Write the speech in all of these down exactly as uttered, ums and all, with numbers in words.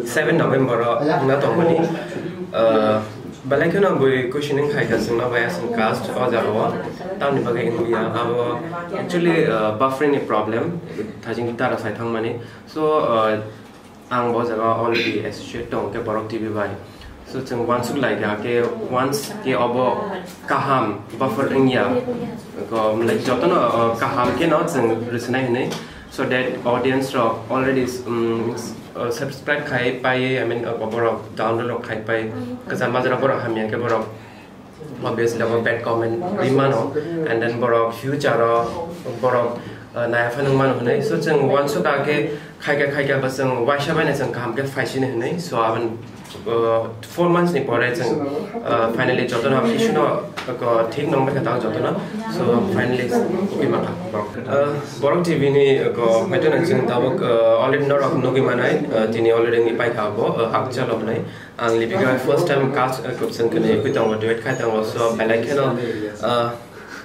Seven November o wngna tongmani, uh, belai kheno bui questioning khai ka chwngno bai aswng cast o jaga o, tamni bagwi wngya abo actually, uh, buffering ni problem, thajing tara sai thangmani. So, uh, ang bo jaga already associate tong ke Borok T V bai. So chwng uansuk lai kha ke once ke obo kaham buffer wngya, ko, like, jotono, uh, kaham ke no chwng rwchwnai hwnwi, so that audience rok already, um, uh, subscribe khai pai, I mean, uh, borok download rok khai pai, kwcham majra borok hamya ke borok obviously abo bad comment ri mano, and then borok future o borok, uh, naya phano mano hwnwi. So chwng uansuk kha ke khaika khaika bo chwng waisa bai no chwng kaham khe phaisini hwnwi. So aboni, uh, four months ni pore chwng, uh, finally jotono abo kisuno, uh, thik nong bai kha tao jotono. So finally okay ma kha borok. Uh, Borok T V ni, uh, hoito no chwng tabuk, uh, already norok nugwi manai, uh, tini already wngwi pai kha abo, uh, Hakchal Obnai. Ang Lipika first time cast, uh, chwng khe nugwi tongo, duet khai tongo, so belai kheno, uh,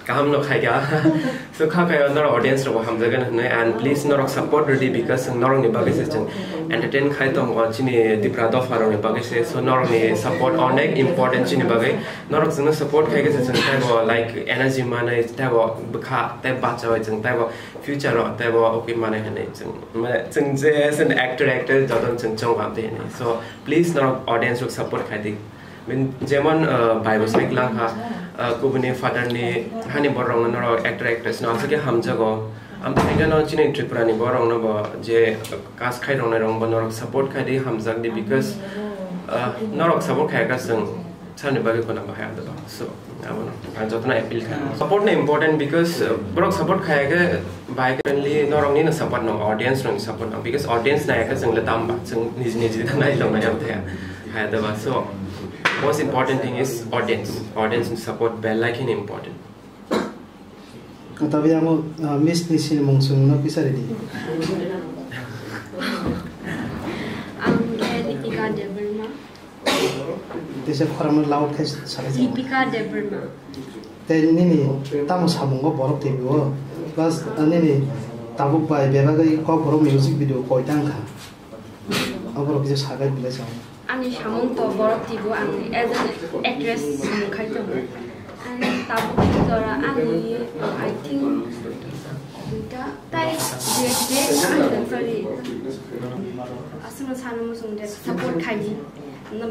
kaham no khai kha. So kha khai norok audience rok hamjagan hwnwi, and please norok support rwdi, because norok ni bagwi se chwng entertain khai tongo chini Tipra dopha rok ni bagwi se. So norok ni support onek important chini bagwi, norok chwngno support khai khe se chwng teibo, like, energy manwi, teibo bwkha tei bachaui chwng teibo future o teibo okay manwi hwnwi chwng, mane chwng je actor actor jotono chwng chong amtwi hwnwi. So please norok audience rok support khai di. Min jemon, uh, bai bo sai klang ha, uh, kubuni father ni hani borok rok no norok actor actress no aswk khe hamjago. Amtwi no chini Tripura ni borok no bo je cast khai rok nai rok bo norok support khai di, hamjak di, because, uh, norok support khai ka chwng sani bagwi khuna bahai ado. So abo no ang jotono appeal kha. Support no important, because, uh, borok support khai khe bai khe only norok ni no support no, audience rok ni support no, because audience nai khe chwng le tamba chwng niji niji nai tong nai thaya. Hai da ba. So most important thing is audience. Audience ni support belai kheno important. Katabi amo, ah, Miss ni sinimung chwngno kisa ridi. Ang khe Lipika Debbarma. Tesa khorang loud khe salai. Lipika Debbarma. Tei nini tamo samungo Borok T V o, plus, ah, nini tabuk bai bebagwi Kokborok music video koita wngkha? Aborok kisa sagai belai chao. Ani samung to Borok T V o ang as an actress samung khai tongo. Ang tabuk jora ani, I think, duita tai, duita, sorry. Aswkno sana muchung de support khai di.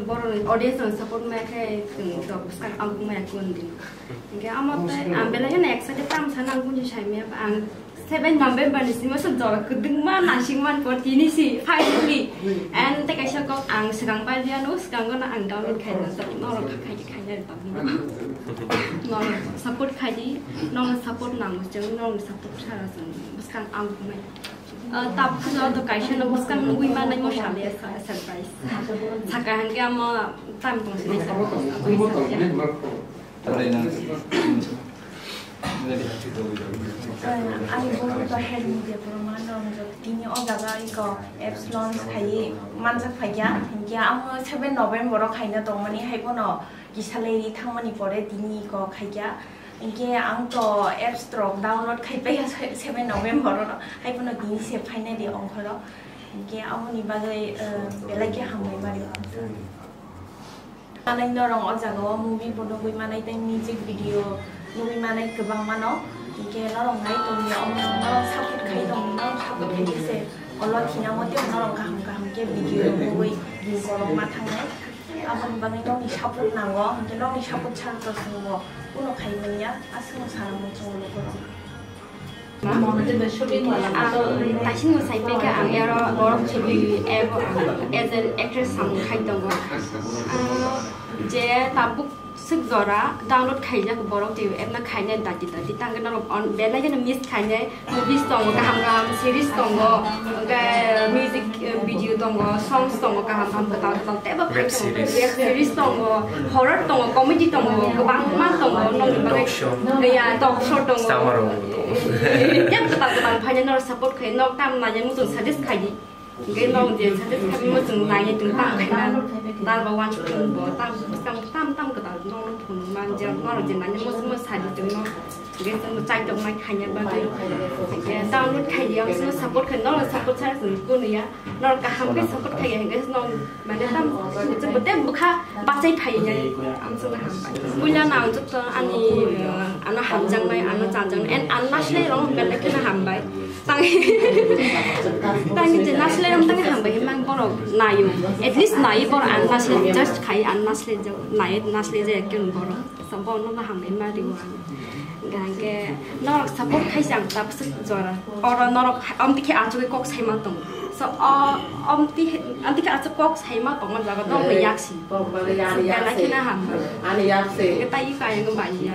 Borok ni audience no support ma khe, to bwskang ang ma kun din. Hingke amo tei ang belai kheno excited, tamo sana ang kunju sai maya, ang seven November ni simi se jora kwdwkma naising man por tini si finally. And tei kaisa kok ang swkang pai liya no, swkango no ang download khai na, norok khai khai na tong. Norok support khai di, norok support nango chwng, norok support sara chwng bwskang ang kumai. Ah, tabuk joto kaisa no bwskang nugwi manai mo sale surprise. Saka hingke amo tam tong sini surprise. Ani bumu to Hermit Debbarma, norok tini o jaga iko apps launch khai manjak phaikya, hinkhe amo seven November o khaina tongmani, hai bono kisa leri thangmani pore tini iko khaikya. Hinkhe ang to apps rok download khai paiya seven November o, hai bono tini se finally ongkhoro. Hinkhe amoni bagwi, eh, belai khe hambai mari. Manai norok o jaga o movie bo nugwi manai tei music video nugwi manai kwbang mano. Hinkhe norok nai tongya, omo norok support khai tong, norok support khai khe se olo thina mo tei norok kaham kaham khe video rok nugwi din kolok ma thangnai. Aboni bagwi nokni support nango, hinkhe nokni support chara to chwng bo kuno khai manya, aswk no sana muchungo lukurok. Ang taising no sai peka ang ero Borok T V ebo as an actress samung khai tongo. Ang je tabuk swk jora download khaijak Borok T V app no khainai dati dati tangke norok on belai kheno miss khainai, movies tongo kaham kaham series tongo, hwnkhe music, eh, video tongo, songs tongo kaham kaham kwtal kwtal tebo khai tongo, web series tongo, horror tongo, comedy tongo, kwbangma tongo nokni bagwi. Talk show. Ya, talk show tongo. Stammer rok tongo. Yang kwtal kwtal phaina norok support khai, nok tam nanya muchung suggest khai di. Hingke nong je sade kami mo chwng nai tong tam khaina, tal ba wan chwng bo tam tam tam tam kwtal nong thung man je nong je nai mo mo sadi tong no. Hingke chwng chai tong mai khaina bagwi. Hingke download khai di, ang support khai, nong support sa chwng ko ya. Nong kaham ke support khai hingke nong mane tam chwng bo tem bukha bachai phai ya. Ang chwng hambai. Puila nang jotto ani, eh, ano hamjang nai, ano chajang nai, and ano naslai rong hingke na hambai. Tang, tang je naslai ram tang hambai himang borok nayo. At least nayo borok an naslai just khai an naslai jo nayo naslai je ekjon borok. So borok no hambai ma riwa. Gangke norok support khai jang tap sik jora. Oro norok amtike achugwi kok sai ma tong. So o amti amtike achuk kok sai ma tong jaga dong yaksi. Ani yak se. Kita yu kaya nge bai ya.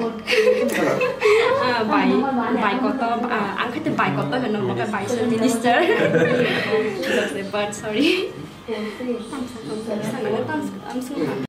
Ah, bai, bai koto, ah, ang kete bai koto heno mo ke bai se minister. But sorry.